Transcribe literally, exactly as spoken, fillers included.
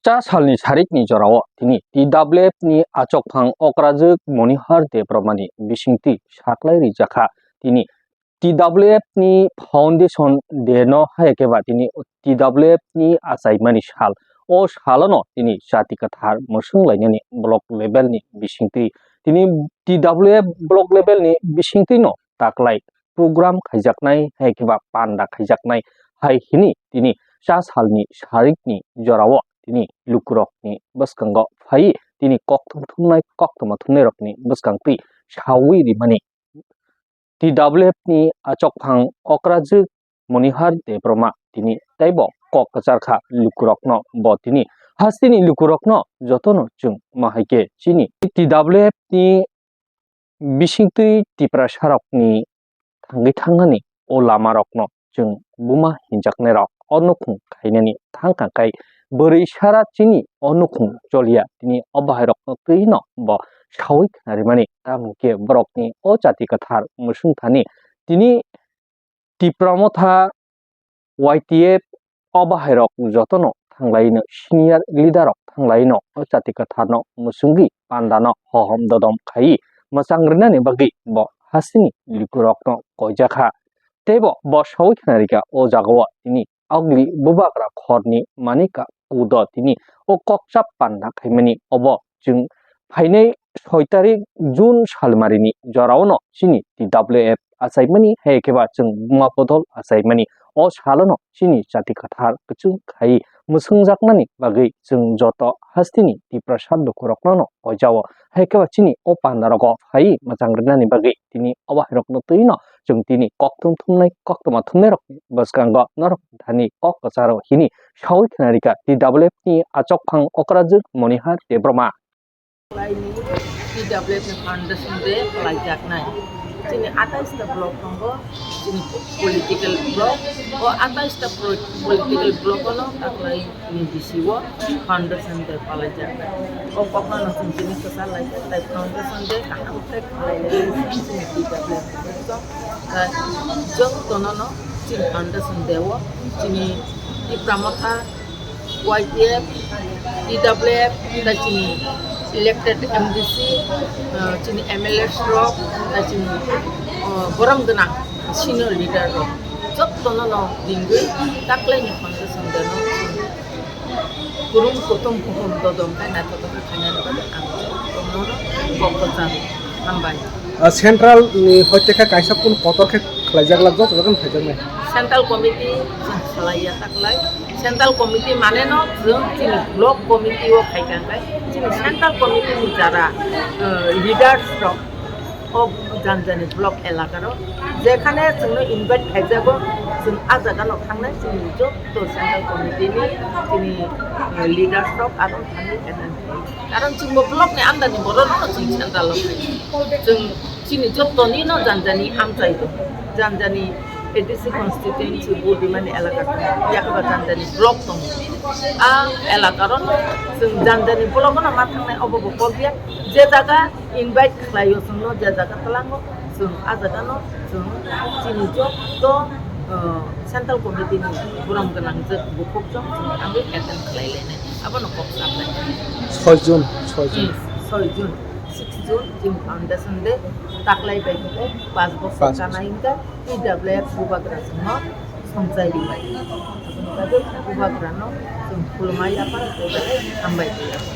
Cha salni sarikni jorao tini T W F ni achokphang okrajwk Monihar Debbarma ni bisingtwi saklai rijak kha. Tini T W F ni foundation day no hai khe ba tini T W F ni achaimani sal. O salono tini chati kwthar mwswng lainani block level ni bisingtwi tini T W F block level ni bisingtwi no taklai program khaijaknai hai khe ba panda khaijaknai hai hini tini cha salni sarikni jorao tini lukurokni bwskango phai tini kok thum thumnai koktwma thumnairokni bwskangtwi sawi rimani. T W F ni achokphang okrajwk Monihar Debbarma tini teibo kok kwchar kha lukurokno. Bo tini hasteni lukurokno jotono chwng ma hai khe chini T W F ni bisingtwi Tiprasarokni thangwi thangnani o lamarokno chwng buma hinjaknairok o nukhung khainani thang kha khe bwrwi sara chini o nukhung choliya tini o bahairokno twino bo sawi khnarimani. Tamokhe borokni o chati kwthar mwswngthani tini Tipra Motha Y T F o bahairok jotono thanglaino senior leader rok thanglaino o chati kwtharno mwswngwi pandano hohom dodom khai mwchang rwnani bagwi bo hasteni lukurokno koijakha. Teibo bo sawi khna rikha o jagao tini agli bubagra khorni manika kudo tini o kokchap panda khaimani. Obo chwng phainai soi tarik June salmarini joraono chini T W F achaimani, hai khe ba chwng buma bodol achaimani. O salono chini chati kwthar kwchwng khai mwswngjaknani bagwi chwng joto hasteni Tiprasa lukurokno koijao. Hai khe ba chini o pandarogo phai mwchang rwnani bagwi tini o bahairokno twino chwng tini kok thum thumnai koktwma thumnairokni bwskango norok thani kok kwcharo hini sawi khna rikha T W F ni achokphang okrajwk Monihar Debbarma. T W F ni foundation day palaijaknai. Chini atais ta block tongo, chini political block. O atais ta pro-, political block ono taklai ni bisio foundation day palaijaknai. O kokno no chwng tini kwchar laikha, tai foundation day kaham khe khlai lai chini T W F ni. Jotono no chini foundation day o chini Tipra Motha Y T F, T W F, tei chini elected M D C, uh, chini M L A rok, tei chini, uh, borom gwnang senior leader rok, jotono no ringwi taklai ni foundation day no kurum kutum kuhum dodom khe naithotok khe khainani bagwi ang jotono no kok kwcharo hambai. Ah, central ni hoite khe kaisa kun kotor khe khlaijak lak joto joto no phaijaknai. Central committee chwng khlaiya taklai. Central committee mane no chwng chini block committee o khai kha, hwnkhe chini central committee ni jara, uh, leaders rok o jani jani block elaka rok jekhane chwngno invite khaijago, chwng a jaga no thangnai chini joto central committee ni chini, uh, leaders rok aro thangwi attend khai. Karon chwngbo block ni under ni borok no chwng central o khai. Chwng chini joto ni no jani jani amchai tongo. Jani jani A D C constituency bo rimani elaka tongo. Yakoba jani jani block tongo. A elaka ro no chwng jani jani block no ma thangnai obo bo kok ya. Je jaga invite khlai o chwngno, je jaga twlango chwng a jaga no chwng chini joto, uh, central committee ni borom gwnang je bukhuk chwng chwng thangwi attend khlai lainai. Abono kok saplai. Soi June, soi June. Hmm, soi June, six June, chini foundation day, taklai bai khe pas bosor Pas bosor. Kana hingka, T W F bubagra chwngno songchai rimai. Aboni bagwi bubagrano chwng khulumai yapha, hambai khe yapha.